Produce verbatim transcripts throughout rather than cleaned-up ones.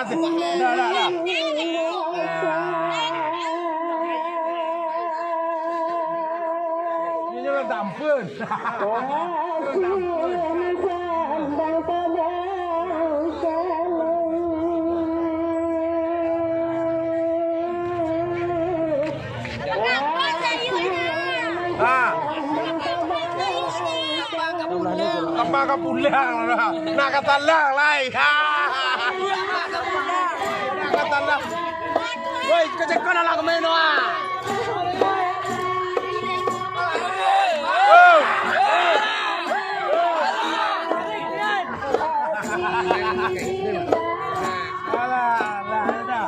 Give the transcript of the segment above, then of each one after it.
Dah, dah, dah. Ini lah tampun. Ha. Apa ka pulang lah? Nak ka talang lai. Ha. Nak ka talang. Woi, ceko-ceko lah ka main doa. Oh. Alah, alah, alah.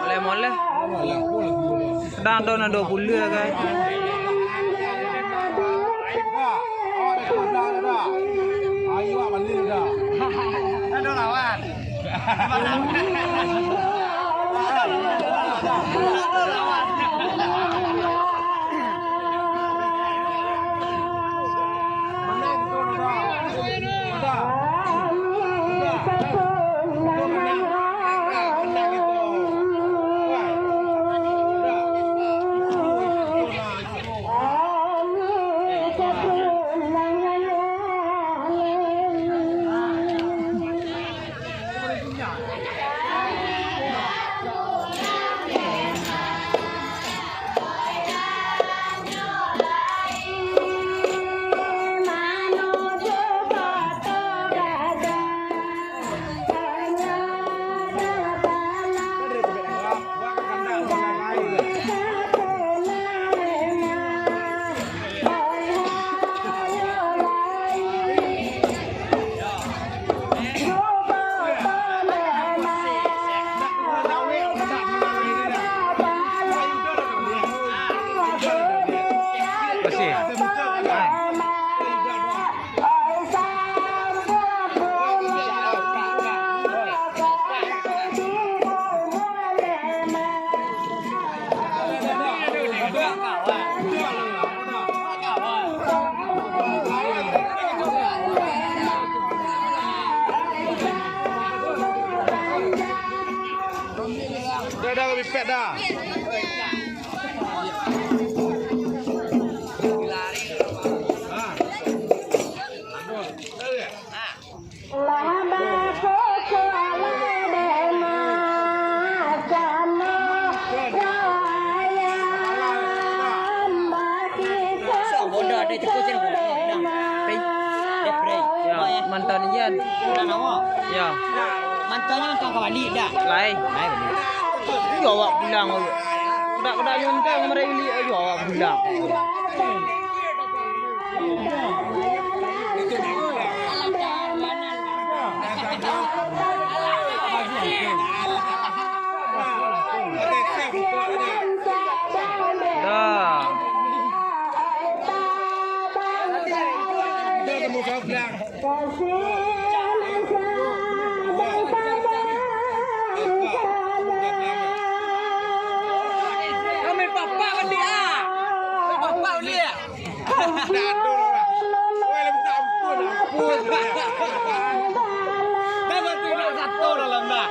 Moleh-moleh. Sadang tu nan duo puluah, guys. Ayo, awak balik dah. Aduh, lawan. Dah, dah, bipek dah. Ya, mantau ni, Jan. Ya. Mantau ni mantau ka baliak dah. Lai. Lai baliak. Iyo, awak pulang, awak. Kedak-kedak nyontong kamarin baliak, iyo, awak pulang. Dah. Kami papa baliak ah. Papa baliak. Dah, dah, dah. Weh, minta ampun, ampun. Dah, bantu nak satu dalam dah.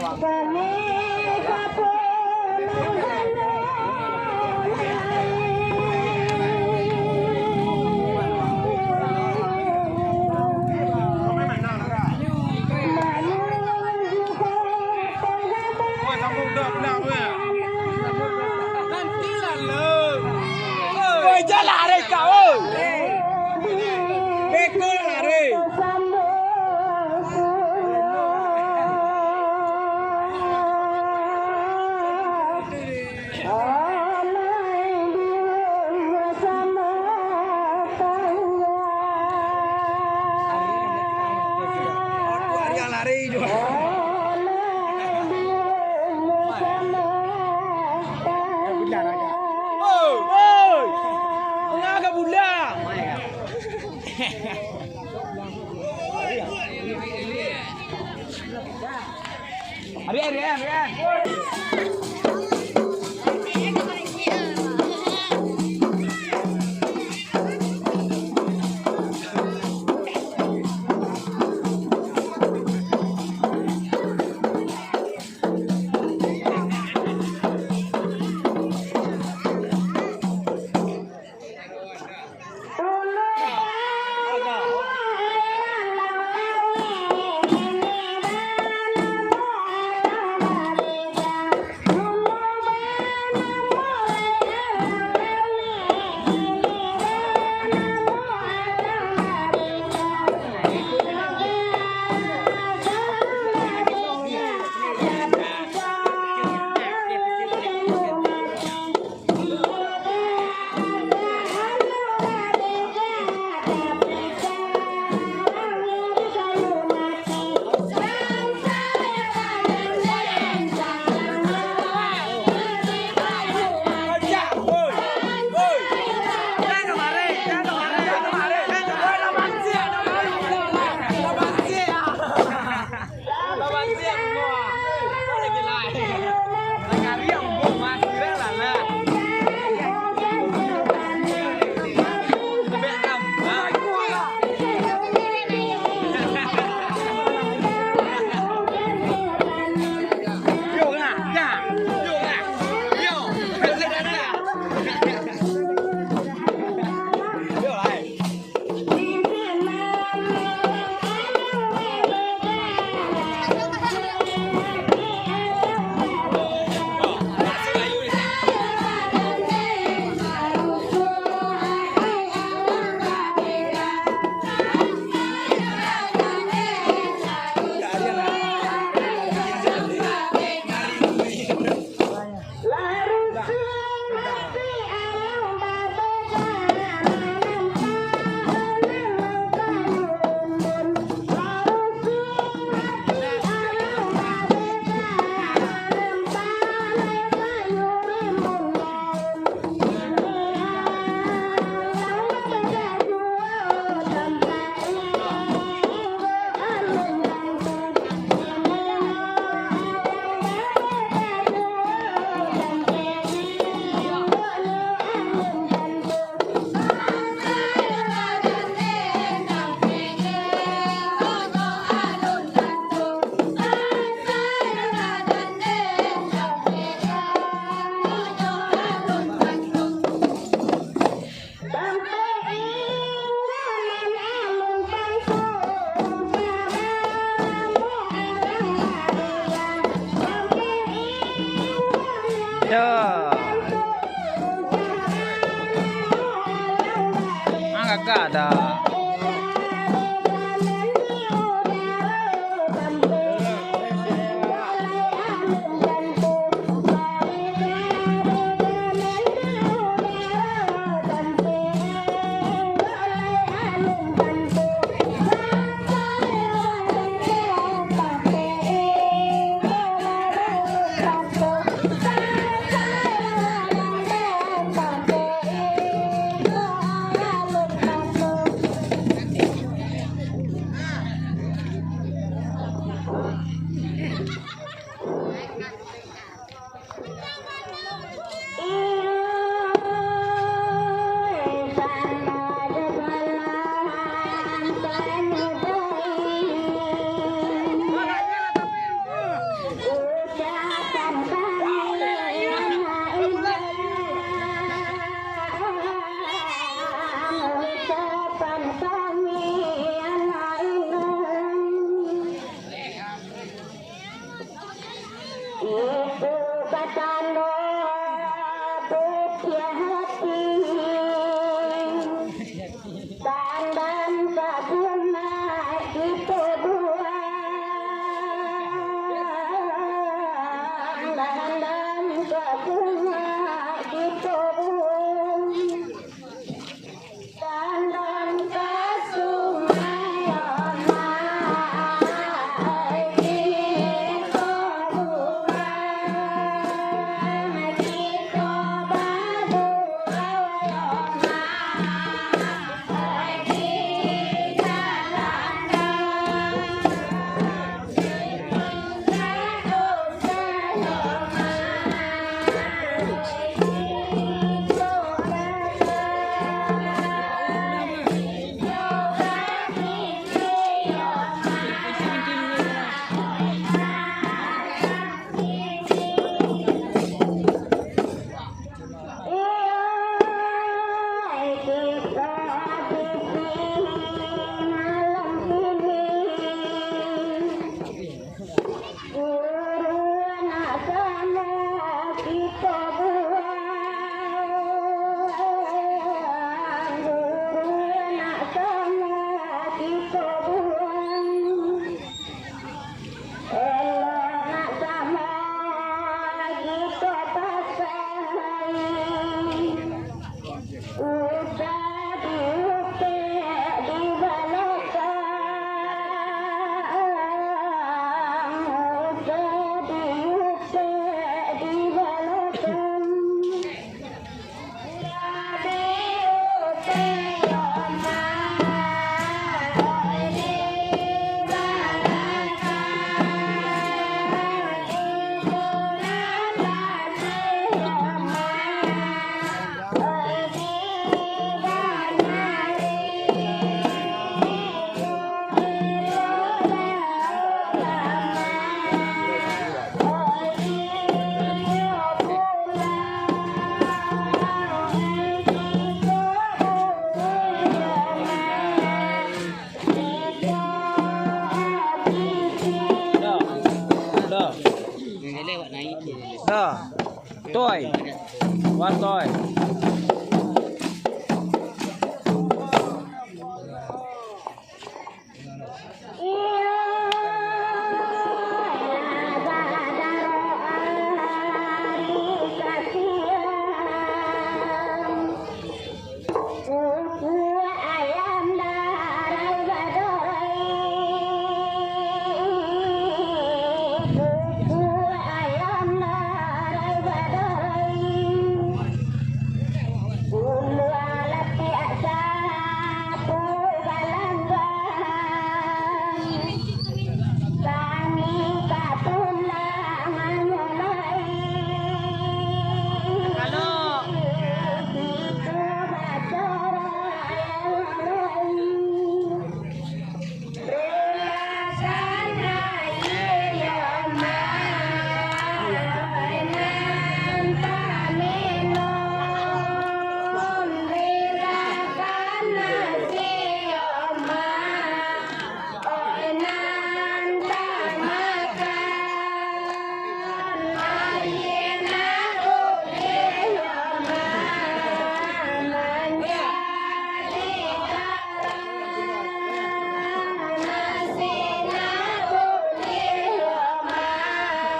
Oi, jan lari kau, oi. Beko lari. Lari jo. Oi, oi. Manga ka pulang? Arian, Arian, Arian. Itu batando putiah hati, tandan ka bunga kito buang, tandan ka bunga kito buang. Guru anak samo kito buang, guru anak samo kito buang. Elok nak samo kito pakai. Usah diukek di balakang, usah diukek di balakang. Usah diukek yo mah, di balakang. Dah. Dah. Dah. Toy. One toy. Kuku ayam darai badorai, kuku ayam darai badorai, bulu alatiak sapu balanggang, kami ka pulang manulai. Halo.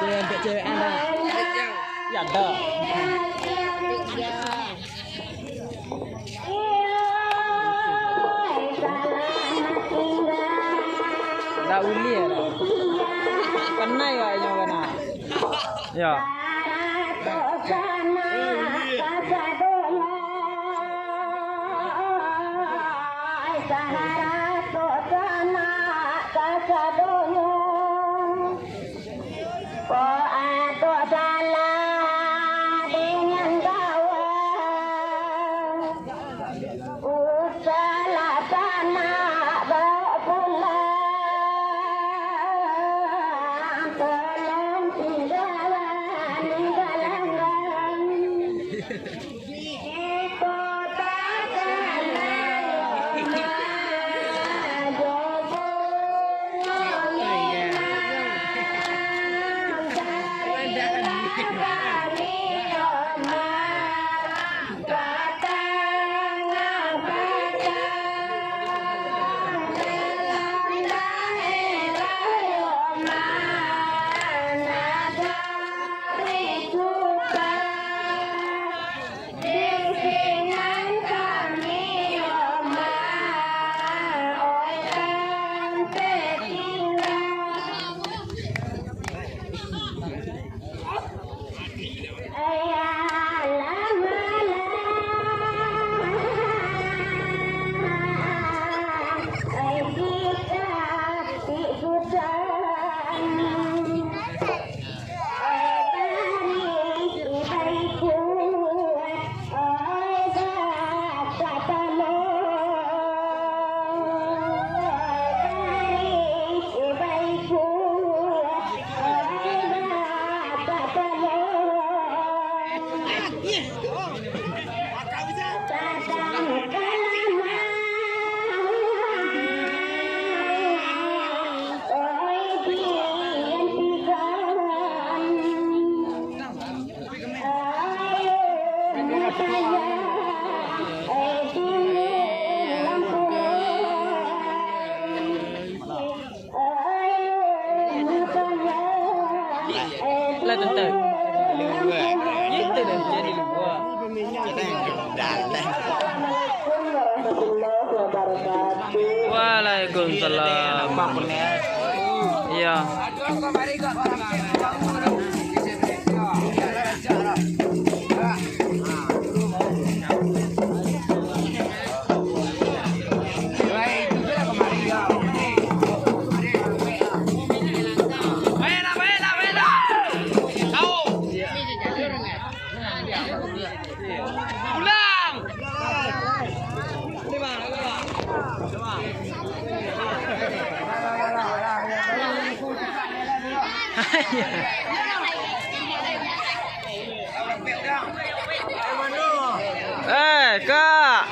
Cewek-cewek ada. Ya, ada. Ndak uliah. Kanai kayaknya kena. Ya. Kok ado salah dengan kawan, usahlah sanak bawa pulang, tolong tinggalan di galanggang. Lah, tentang. Gitu dah, jadi lupa. Waalaikumsalam. Iya. Pulang! Eh, Kak!